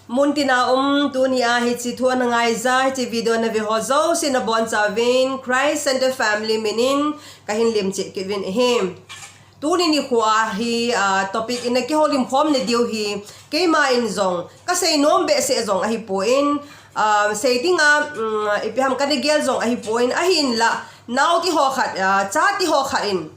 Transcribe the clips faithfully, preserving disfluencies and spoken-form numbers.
Muntina um tunia hiche thu ana ngaija, hiche video nave ho jouse nabonchauvin Christ Center Family minin kahin lemcheh kit uvin ahi. Tuni nikhoa hi, ah, topic ina kihoulim khom nadiu hi, keiman jong kasei nom behseh jong ahipon, ah, sei dinga, um, ipi ham kana gel jong ahipon, ahinla, naote ho khat, ah, chate ho khat in,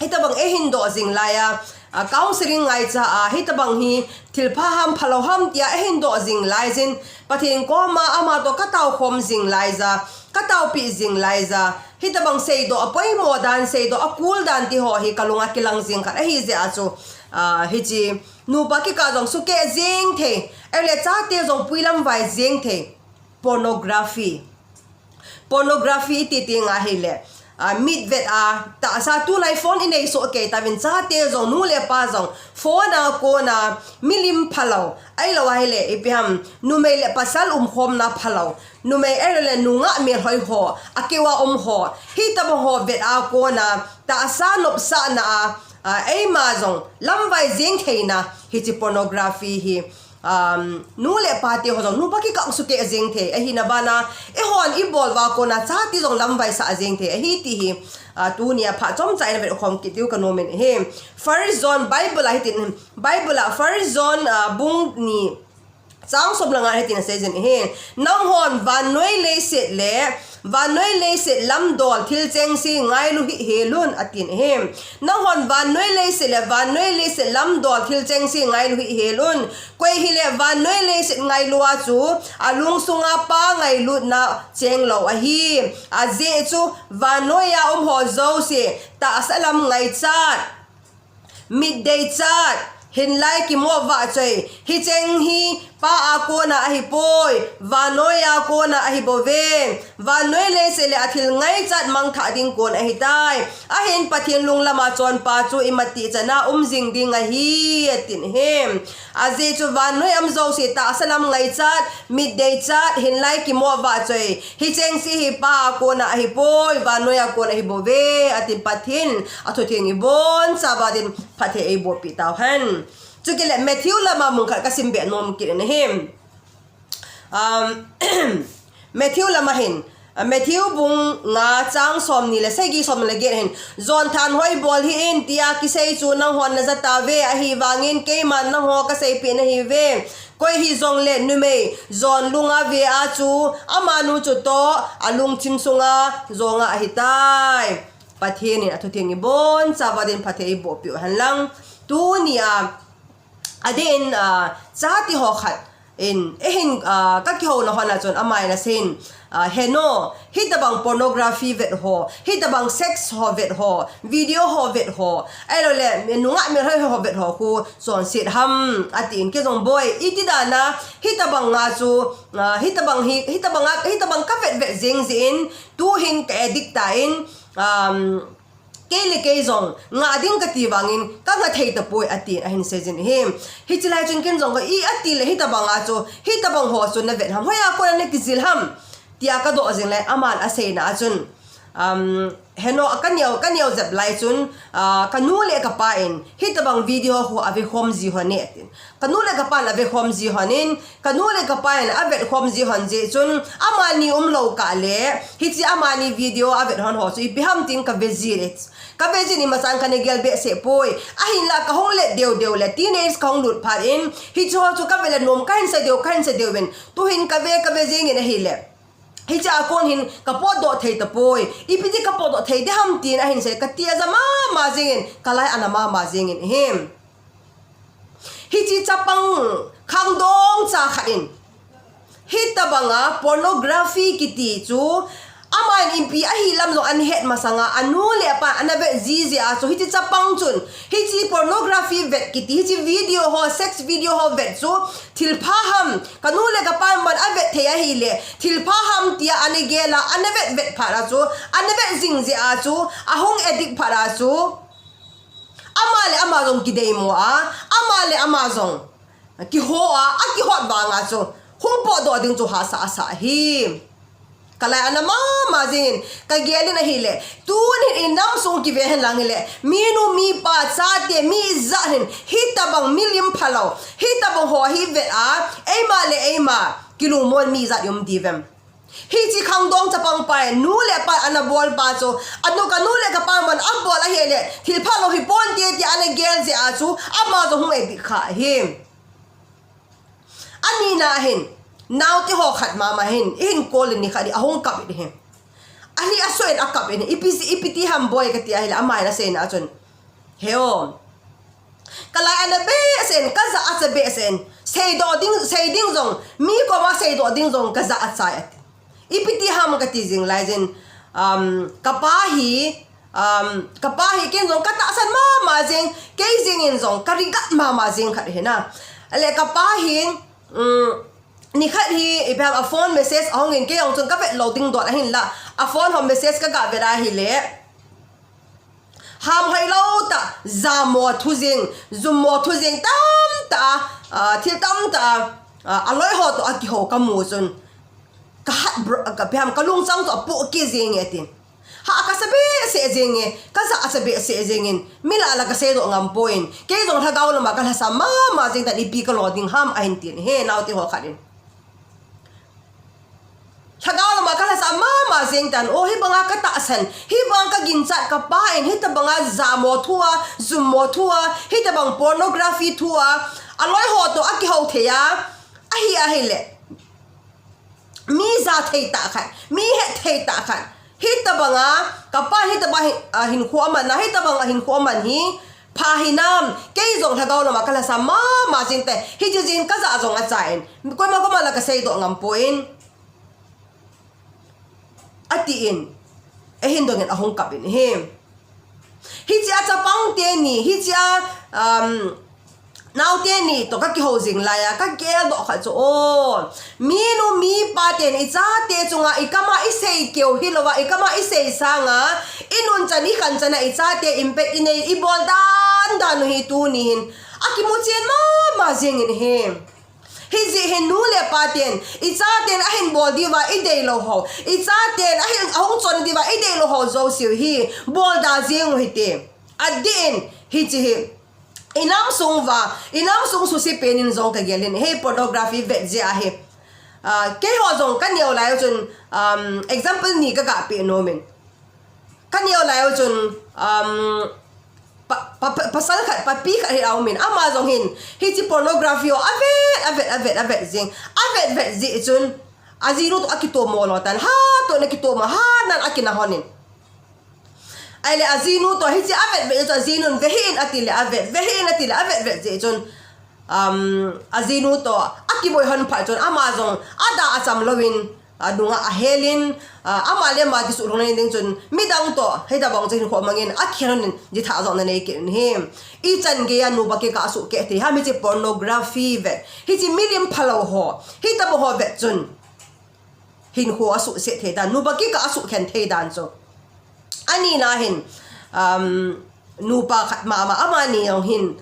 hitobang eihin doh jing laiya, ah, counseling ngaicha a, hitobang hi thilpha ham phalou ham tia eihin doh jing laijin, Pathen koma ama toh katao khom jing laija, kataopeh jing laija, hitobang seidoh apoimo dan, seidoh akul dan ti ho hi kalunga kilang jing khat ahijeh a chu, ah, hiche nupa kikah jong sukeh jeng thei, ahile chate jong puilamvai jeng thei, pornography. Pornography iti teng ahile, ah, mitvet a, tahsa tulai phone inei soh kei tauvin, chate jong, nu le pa jong, phone a kona milim phalou, ahilou ahile, ipi ham, numei le pasal umkhomna phalou, numei ahilou le nungah melhoi ho, akeuva um ho, hitobang ho vet a kona, tahsa nopsahna a, ah, eima jong lamvai jeng theina, hiche pornography hi, um, nu le pate ho jong, nupa kikah sukeh jeng thei, ahina bana, eihon ibol uva kona, chate jong lamvaisah jeng thei ahi ti hi, ah, tunia phat chomcha in vetkhom kit diu kanomin ahi. First John Bible a hitin, Bible a First John, ah, bung ni, chang som le nga hitin aseijin ahi. Nanghon vannoi leiset le, vannoi leiset lamdol thil chengse ngailu hih helun atin ahi. Nanghon vannoi leiset le, vannoi leiset lamdol thil chengse ngailu hih helun. Koi hile vannoi leiset ngailua chu, alungsunga Pa ngailutna chenglou ahi. Ajeh chu, vannoiya um ho jouse, tahsa lam ngaichat, mit deichat, hinlai kimo vahchoi, hicheng hi Pa a kona ahipoi, vannoiya kona ahibouve. Vannoi leiset le athil ngaichat mangthah ding kon ahitai. Ahin Pathen lunglama chonpa chu imatih chana um jing ding ahi, atin ahi. Ajeh chu vannoi um jouse tahsa lam ngaichat, mit deichat, hinlai kimo vahchoi, hichengse hi Pa a kona ahipoi, vannoiya kon ahibouve, atin Pathen athutheng ibonchauva din phatthei eibohpeh tauhen. Chukit le Matthew lama mun khat kasim be nom kit in ahi. Um, Matthew lama hin, ah, Matthew bung nga chang somni le sagi, somni le get hin, jon thanhoi bol hih in tia kisei chu nanghon naja tauve, ahivangin keiman nangho kaseipeh nahiuve. Koi hijongle numei jon lunga ve a chu, amanu chutoh alungthim sunga jonga ahitai. Pathen in athutheng ibonchauva din phatthei eibohpeh uhen lang. Tunia, adeh in, ah, chate ho khat in, eihin, ah, kakihouna hon a chun aman aseiyin, ah, heno, hitobang pornography vet ho, hitobang sex ho vet ho, video ho vet ho, ahilou le nungah melhoi ho vet ho khu chonset ham, atin, kei jong boi, iti dana, hitobang a chu, ah, hitobang hi, hitobang a, hitobang kavet vet jing jeh in, tuhin ka addict tan, um, kei le kei jong ngah ding kati vangin kangah thei tapoi, atin ahin seijin ahi. Hiche lai chun ken jong ka, i ati le hitobang a chu, hitobang ho chu navet ham, hoiya kona nakijil ham, tia kadoh jing lai, aman aseina a chun, um, heno, kaneo, kaneo jep lai chun, ah, kanu le kapan hitobang video ho avekhom ji hon e, atin. Kanu le kapan avekhom ji hon in, kanu le kapan avetkhom ji hon jeh chun, amani umlou kah le, hiche amani video avet hon ho chu ipi ham tin kave jin e. Kave jin, imachan kana gel behseh poi. Ahinla kahung let deu deu le, teenage kahung lut phat in, hiche ho chu kave le nom kahin sa deu, kahin sa deu in. Tuhin kave, kave jing in ahile, hiche a kon hin kapotdoh thei tapoi. Ipi ti kapotdoh thei ding ham tin ahin sei, kati aja mama jing in, kalai ana mama jing in ahi. Hiche chapang khangdong cha khat in, hitobang a pornography kiti chu, aman ipi ahi lam jong ahet masanga, anu le apa anavet ji jeh a chu, hiche chapang chun, hiche pornography vet kiti, hiche video ho, sex video ho vet chu, thilpha ham, kanu le kapan avet thei ahile, thilpha ham tia anagel a, anavet vet phat a chu, anavet jing jeh a chu, ahung addict phat a chu, ama le ama jong kideimo a, ama le ama jong kiho a, akihot vang a chu, hung potdoh ding chu hahsa asa ahi. Kalai ana mama jingin, kagelin ahile, tunin inam sung kive henlang hile, minu mipa chate mi ijat hin, hitabang milim phalou, hitabang ho hi vet a, eima le eima kilungmon mi ijat um diuvem? Hiche khangdong chapang pa e, nu le pa ana bol pa chu, anu kanu le kapa man abol ahile, thil phalou hiponte tia ana gel jeh a chu, ama jong hung eibit kha hi. Anina hin, naote ho khat mama hin, ihin kolin nikhat hi ahung kap in hi. Ahi asoh in akap in hi, ipi, ipi ti ham boi kati ahile, ama hin aseina chun, Heo, kalai ana behseh in, kajah acha behseh in, seidoh ding, sei ding jong, mi koma seidoh ding jong kajah achai ati. Ipi ti ham kati jing laijin, kapa hi, kapa hi ken jong katahsan mama jing, kei jengin jong ka regret mama jing khat hina. Ale kapa hin, nikhat hi ipi ham a phone message ahungin, kei jong chun kavet lou ding dol ahinla, a phone ho message kaga vet ahile, hamhoilou tah, jamo thu jing, jummo thu jing tamtah a, thil tamtah a, aloi ho toh akihou kamu chun, kahat, ipi ham, kalungchang chu apoh kit jenge tin. Ha kasa behseh jenge, kajah acha behseh jengin, mi lah lah kaseidoh ngam poi, kei jong lhagao lama kalhasam mama jing tan, ipi kalo ding ham ahin tin hi, naote ho khat in. Lhagao lama kalhasam mama jing tan, o hibanga katahsan, hibanga kaginchat, kapa in hitabanga jamo thu a, jummo thu a, hitabang pornography thu a, aloi ho toh akihou thei a, ahi ahile, mi ja thei tah khat, mi het thei tah khat, hitabanga, kapa hitabanga hinkho aman a, hitabanga hinkho aman hi pha hinam, kei jong lhagao lama kalhasam mama jing tai, hiche jin kajah jong achain, koima koma lah kaseidoh ngam poi, atin, eihin dongin ahung kap in hi. Hichea chapang teni, hichea naote ni toh kakihou jing laiya kageldoh khat chu, o, minu mipa ten ichate chunga ikama isei keu hilouva, ikama isei sanga, inun chan ikhan chana ichate impact inei, ibol dan dan u hi tuni hin akimu chen mama jingin hi. Hijeh hin nu le pa ten, ichaten ahin bol diuva ideilou ho, ichaten ahin ahung chon diuva ideilou ho jouseu hi, bolda jeng u hite. Adeh in, hiche hi, inam sung uva, inam sung suse pen in jong kagelin, hi pornography vet jeh ahi. Keiho jong kaneo lai u chun, example ni kaga peh nomin. Kaneo lai u chun, pasal khat, papi khat hi aumin, ama jong hin hiche pornography ho avet, avet, avet, avet jing, avet vet jeh chun, ajinu toh akitomo lou tan, hatah in akitomo, hatah in akinah lhonin. Ahile ajinu toh hiche avet vet jeh chun ajinun vehih in atile avet, vehih in atile avet vet jeh chun, ajinu toh akiboi lhon phat chun ama jong ada acham louvin, anunga ahelin, ama le ama kisuh lhung nading chun midang toh hitabang chu hinkho mangin akhen lhonin, jithah jong nanei kit in hi. Ichan geiya nupa kikah asuh keh thei ham, hiche pornography vet, hiche milim phalou ho, hitabang ho vet chun hinkho asuhset thei dan, nupa kikah asuhkhen thei dan chu. Anina hin, nupa khat mama, amani jong hin,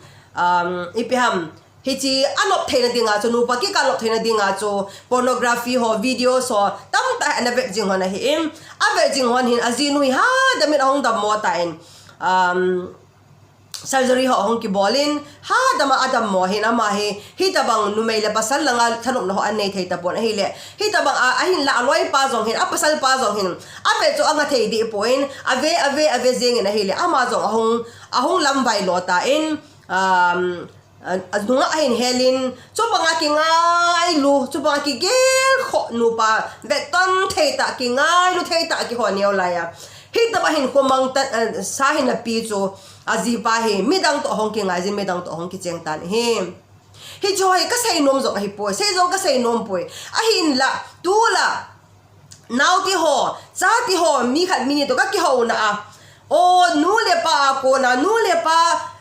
ipi ham, hiche anop theina dinga chu, nupa kikah anop theina dinga chu pornography ho, videos ho tamtah hi ana vet jing lhon ahin, avet jing lhon hin ajinu hi hadamin ahung dammo tan, surgery ho ahung kibolin, hadama adammo hin ama hi, hitabang numei le pasal langa thanopna ho anei thei tapon ahile, hitabang a, ahinla aloipa jong hin, apasalpa jong hin, avet chu anga thei deh poi, ave, ave, ave jengin ahile, ama jong ahung, ahung lamvai lo tan, anunga ahin helin, chubanga kingailu, chubanga kigelkhoh nupa, vetton thei tah, kingailu thei tah kiho neo laiya, hitobang hinkho mang tasa hi napi chu, ajipa hi midang toh ahung kingaijin, midang toh ahung kicheng tan ahi. Hicheho hi kasei nom jong ahipoi, sei jong kasei nompoi. Ahinla, tulai naoteho, chateho, mi khat mi ni toh kakihouna a, o, nu le pa a kona, nu le pa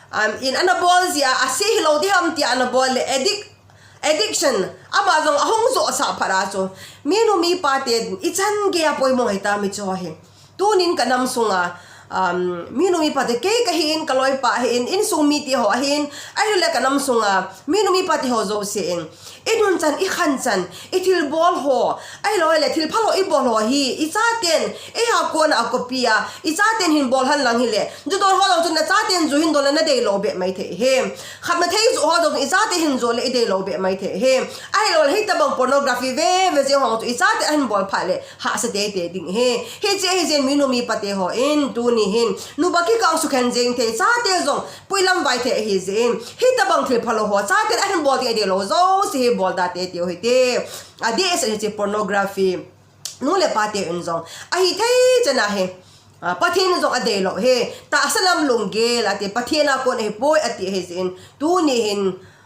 in ana bol jeh a ase hilou ding ham tia ana bol le, addiction, ama jong ahung johsah phat a chu, minu mipa ten ichan geiya poimo hitam hicheho hi. Tunin kanam sunga, minu mipa te, kei kahin, kaloipa ahin, insung miteho ahin, ahile kanam sunga minu mipa teho jousen, I nunchan, i khanchan, i thilbol ho, ahilou le thilpha ho i bol ho hi, i chaten, eiha kona a copy a, i chaten hin bol hen lang hile, ju don ho jong chun na chaten ju hin don le na deilou beh mai thei hi. Khamna thei ju ho jong i chaten hin ju le i deilou beh mai thei hi. Ahilou le hitabang pornography veve jeng ho chu i chaten ahin bol phat le, hahsa teitei ding hi. Hiche hi jeh in minu mipa te hon, tuni hin, nupa kikah sukhen jeng thei, chate jong, puilam vai thei ahi jeh in, hitabang thilpha ho, chaten ahin bol ding a deilou jouse hi bol da teitei u hite. Adeh seh hiche pornography. Nu le pa ten jong, ahithei chan a hi, a, Pathen jong adeilou hi, tahsa lam lunggel ati, Pathen a kon ahipoi ati ahi jeh in, tuni hin,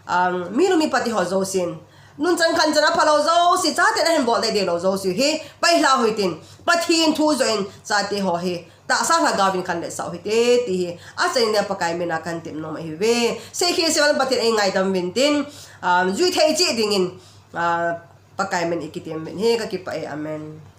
um, minu mipa te ho jousen, nunchan khanchan aphalou jouse, chaten ahin bol ding a deilou jouse hi, pailha u hitin, Pathen thu joh in, chate ho hi, tahsa lhagao vin khanlet sah u hite, ti hi, achaina Pakai mina kahin tep nom ahiuve. Seikhel seval Pathen in eingaidam uvin tin, um, juithei cheh dingin, uh, Pakai min in kitem uvin hi, kakipah e, amen.